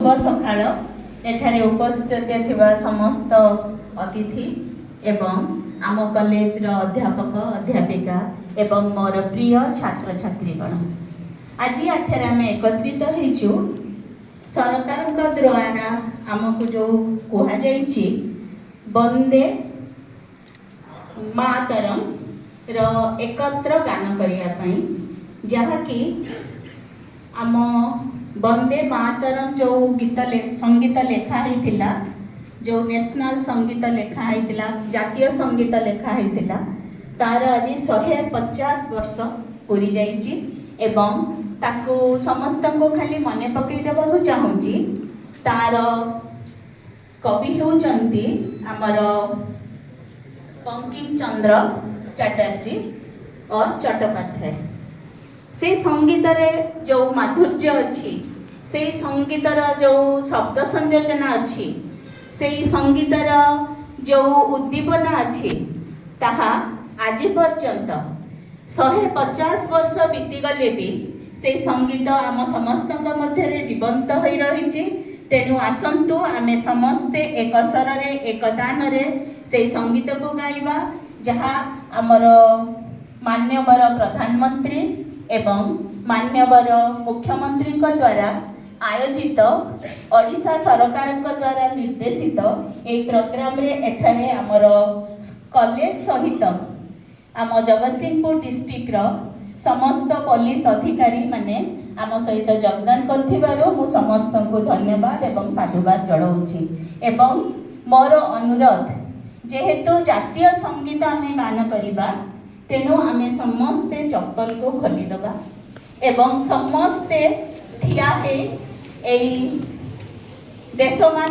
ଶୁଭ ସକାଳ। ଏଠାରେ ଉପସ୍ଥିତ ଥିବା ସମସ୍ତ ଅତିଥି ଏବଂ ଆମ କଲେଜର ଅଧ୍ୟାପକ, ଅଧ୍ୟାପିକା ଏବଂ ମୋର ପ୍ରିୟ ଛାତ୍ରଛାତ୍ରୀଗଣ, ଆଜି ଏଠାରେ ଆମେ ଏକତ୍ରିତ ହେଇଛୁ। ସରକାରଙ୍କ ଦ୍ୱାରା ଆମକୁ ଯେଉଁ କୁହାଯାଇଛି ବନ୍ଦେ ମାତରମ୍ ର ଏକତ୍ର ଗାନ କରିବା ପାଇଁ, ଯାହାକି ଆମ ବନ୍ଦେ ମାତରମ୍ ଯେଉଁ ଗୀତ ସଙ୍ଗୀତ ଲେଖା ହେଇଥିଲା, ଯେଉଁ ନ୍ୟାସନାଲ୍ ସଙ୍ଗୀତ ଲେଖା ହେଇଥିଲା, ଜାତୀୟ ସଙ୍ଗୀତ ଲେଖା ହେଇଥିଲା, ତାର ଆଜି 150 ବର୍ଷ ପୁରି ଯାଇଛି। ଏବଂ ତାକୁ ସମସ୍ତଙ୍କୁ ଖାଲି ମନେ ପକାଇ ଦେବାକୁ ଚାହୁଁଛି, ତାର କବି ହେଉଛନ୍ତି ଆମର ବଙ୍କିମ ଚନ୍ଦ୍ର ଚାଟାର୍ଜୀ ଓ ଚଟ୍ଟୋପାଧ୍ୟାୟ। ସେଇ ସଙ୍ଗୀତରେ ଯେଉଁ ମାଧୁର୍ଯ୍ୟ ଅଛି, ସେଇ ସଙ୍ଗୀତର ଯେଉଁ ଶବ୍ଦ ସଂଯୋଜନା ଅଛି, ସେଇ ସଙ୍ଗୀତର ଯେଉଁ ଉଦ୍ଦୀପନା ଅଛି, ତାହା ଆଜି ପର୍ଯ୍ୟନ୍ତ 150 ବର୍ଷ ବିତିଗଲେ ବି ସେଇ ସଙ୍ଗୀତ ଆମ ସମସ୍ତଙ୍କ ମଧ୍ୟରେ ଜୀବନ୍ତ ହୋଇ ରହିଛି। ତେଣୁ ଆସନ୍ତୁ, ଆମେ ସମସ୍ତେ ଏକ ସ୍ୱରରେ, ଏକ ତାନରେ ସେଇ ସଙ୍ଗୀତକୁ ଗାଇବା, ଯାହା ଆମର ମାନ୍ୟବର ପ୍ରଧାନମନ୍ତ୍ରୀ ଏବଂ ମାନ୍ୟବର ମୁଖ୍ୟମନ୍ତ୍ରୀଙ୍କ ଦ୍ୱାରା ଆୟୋଜିତ, ଓଡ଼ିଶା ସରକାରଙ୍କ ଦ୍ୱାରା ନିର୍ଦ୍ଦେଶିତ ଏହି ପ୍ରୋଗ୍ରାମରେ ଏଠାରେ ଆମର କଲେଜ ସହିତ ଆମ ଜଗତସିଂହପୁର ଡିଷ୍ଟ୍ରିକ୍ଟର ସମସ୍ତ ପୋଲିସ ଅଧିକାରୀମାନେ ଆମ ସହିତ ଯୋଗଦାନ କରିଥିବାରୁ ମୁଁ ସମସ୍ତଙ୍କୁ ଧନ୍ୟବାଦ ଏବଂ ସାଧୁବାଦ ଜଣାଉଛି। ଏବଂ ମୋର ଅନୁରୋଧ, ଯେହେତୁ ଜାତୀୟ ସଙ୍ଗୀତ ଆମେ ଗାନ କରିବା, ତେଣୁ ଆମେ ସମସ୍ତେ ଚପଲକୁ ଖୋଲିଦେବା ଏବଂ ସମସ୍ତେ ଠିଆ ହେଇ ଏଇ ଦେଶମା